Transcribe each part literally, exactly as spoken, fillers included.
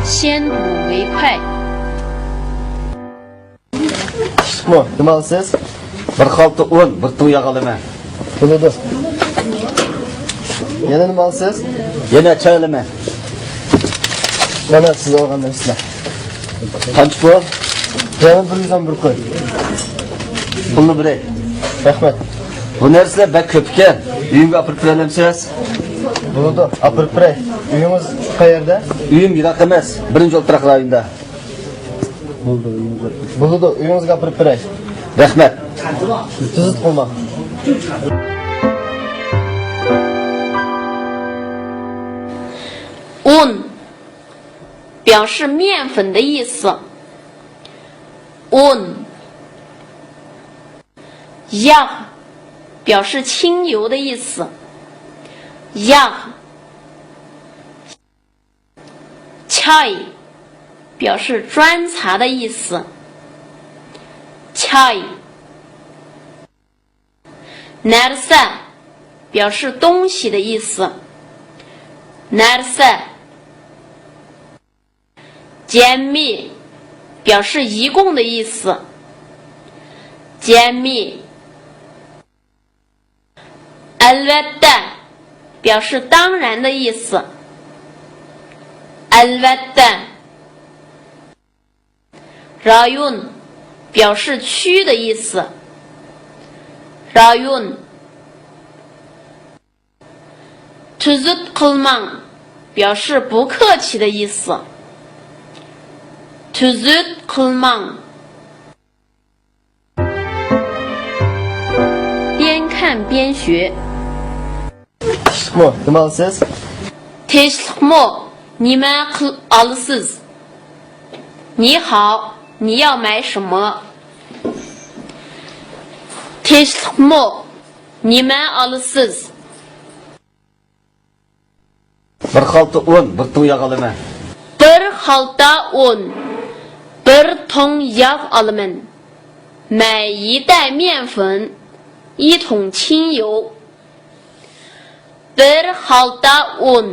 先睹为快。 ئىشلىقمۇ؟ نېمە ئالىسىز؟ بىر خالتا ئۇن، بىر تۇڭ ياغ ئالىمەن. بولىدۇ. يەنە نېمە ئالىسىز؟ يەنە چاي ئالىمەن. مانا سىز ئالغان نەرسىلەر. قانچە پۇل؟ يەنە بىر يۈز ئون بىر كوي. پۇلنى بېرەي. رەھمەت. بۇ نەرسىلەر بەك كۆپ ئىكەن. ئۆيۈمگە ئاپىرىپ بېرەلەمسىز؟ بولىدۇ، ئاپىرىپ بېرەي. ئۆيىڭىز قەيەردە؟ ئۆيۈم يىراق ئەمەس، بىرىنچى ئولتۇراق رايوندا. بولىدۇ، ئۆيىڭىزگە ئاپىرىپ بېرەي. رەھمەت. تۈزۈت قىلماڭ. ئۇن، 表示面粉的意思。ئۇن. ياغ، 表示清油的意思。ياغ. چاي، 表示装茶的意思。چاي. نەرسە، 表示东西的意思。نەرسە. جەمئىي، 表示一共的意思。جەمئىي. ئەلۋەتتە، 表示当然的意思。ئەلۋەتتە. رايون، 表示区的意思。رايون. تۈزۈت قىلماڭ، 表示不客气的意思。تۈزۈت قىلماڭ. 边看边学。 ئىشلىقمۇ؟ نېمە ئالىسىز؟ تىنچلىقمۇ؟ نېمە قىل-، ئالىسىز؟ 你好，你要买什么？ تىنچلىقمۇ؟ نېمە ئالىسىز؟ بىر خالتا ئۇن، بىر تۇڭ ياغ ئالىمەن. بىر خالتا ئۇن، بىر تۇڭ ياغ ئالىمەن. 买一袋面粉，一桶清油。 بىر خالتا ئۇن،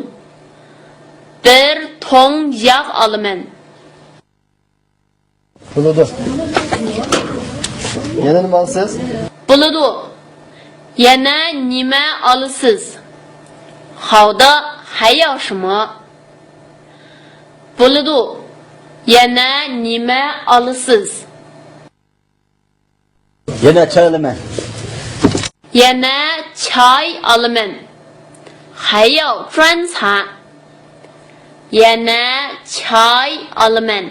بىر تۇڭ ياغ ئالىمەن. بولىدۇ. يەنە نېمە ئالىسىز؟ بولىدۇ. يەنە نېمە ئالىسىز؟ 好的，还要什么？ بولىدۇ. يەنە نېمە ئالىسىز؟ يەنە چاي ئالىمەن. يەنە چاي ئالىمەن. 还要装茶. يەنە چاي ئالىمەن.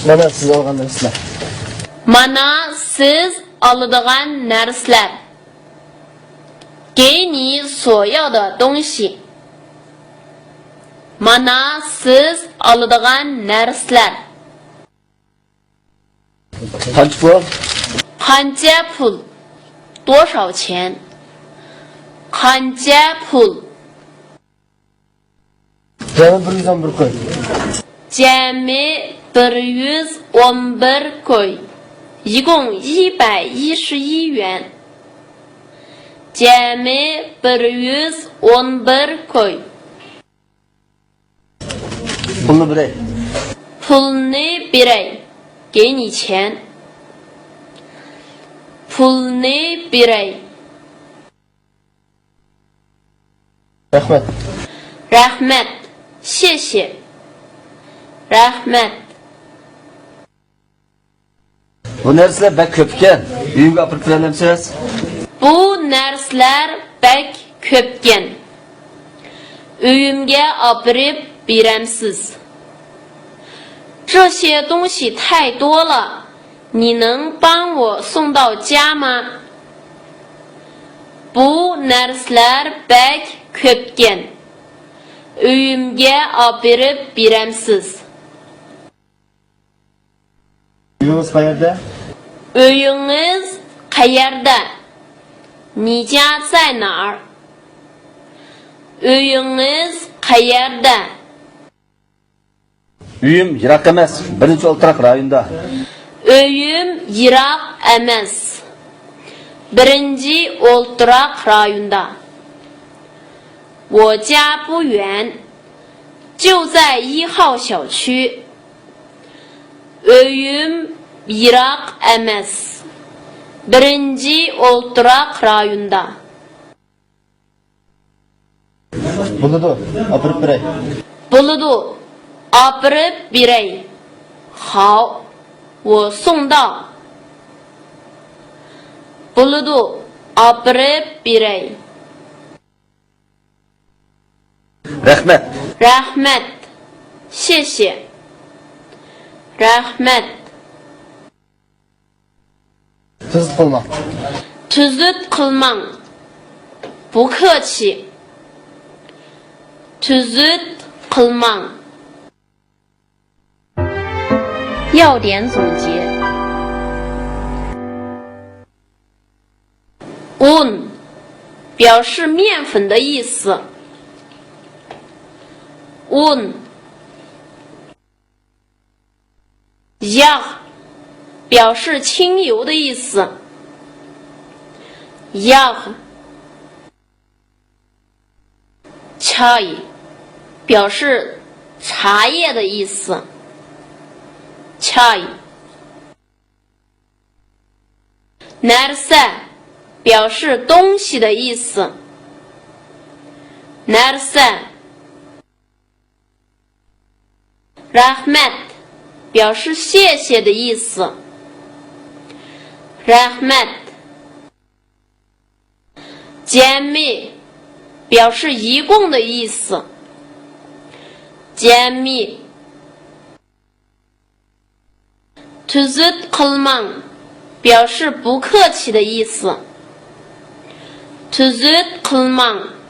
مانا سىز ئالغان نەرسىلەر. مانا سىز ئالىدىغان نەرسىلەر. 给你所要的东西. مانا سىز ئالىدىغان نەرسىلەر. قانچە پۇل؟ قانچە پۇل؟ 多少钱؟ قانچە پۇل؟ جەمئىي بىر يۈز ئون بىر كوي. جەمئىي بىر يۈز ئون بىر كوي. 一共一百一十一元. جەمئىي بىر يۈز ئون بىر كوي. پۇلنى بېرەي. پۇلنى بېرەي. 给你钱. پۇلنى بېرەي. رەھمەت. رەھمەت. 谢谢. رەھمەت. بۇ نەرسىلەر بەك كۆپ ئىكەن. ئۆيۈمگە ئاپىرىپ بېرەلەمسىز؟ بۇ نەرسىلەر بەك كۆپكەن. ئۆيۈمگە ئاپىرىپ بېرەمسىز؟ 这些东西太多了，你能帮我送到家吗？ بۇ نەرسىلەر بەك كۆپكەن. ئۆيۈمگە ئاپىرىپ بېرەمسىز؟ ئۆيىڭىز قەيەردە؟ ئۆيىڭىز قەيەردە؟ 你家在哪儿؟ ئۆيىڭىز قەيەردە؟ ئۆيۈم يىراق ئەمەس، بىرىنچى ئولتۇراق رايوندا. ئۆيۈم يىراق ئەمەس، بىرىنچى ئولتۇراق رايوندا. 我家不远，就在一号小区. ئۆيۈم يىراق ئەمەس. بىرىنچى ئولتۇراق رايوندا. بولىدۇ، ئاپىرىپ بېرەي. بولىدۇ، ئاپىرىپ بېرەي. 好،我送到. بولىدۇ، ئاپىرىپ بېرەي. رەھمەت. رەھمەت. 谢谢. رەھمەت. تۈزۈت قىلماڭ. تۈزۈت قىلماڭ. 不客气. تۈزۈت قىلماڭ. 要点总结。 ئۇن، 表示面粉的意思. ئۇن. ياغ، 表示清油的意思. ياغ. چاي، 表示茶叶的意思. چاي. نەرسە، 表示东西的意思. نەرسە. رەھمەت، 表示谢谢的意思. رەھمەت. جەمئىي، 表示一共的意思. جەمئىي. تۈزۈت قىلماڭ، 表示不客气的意思. تۈزۈت قىلماڭ.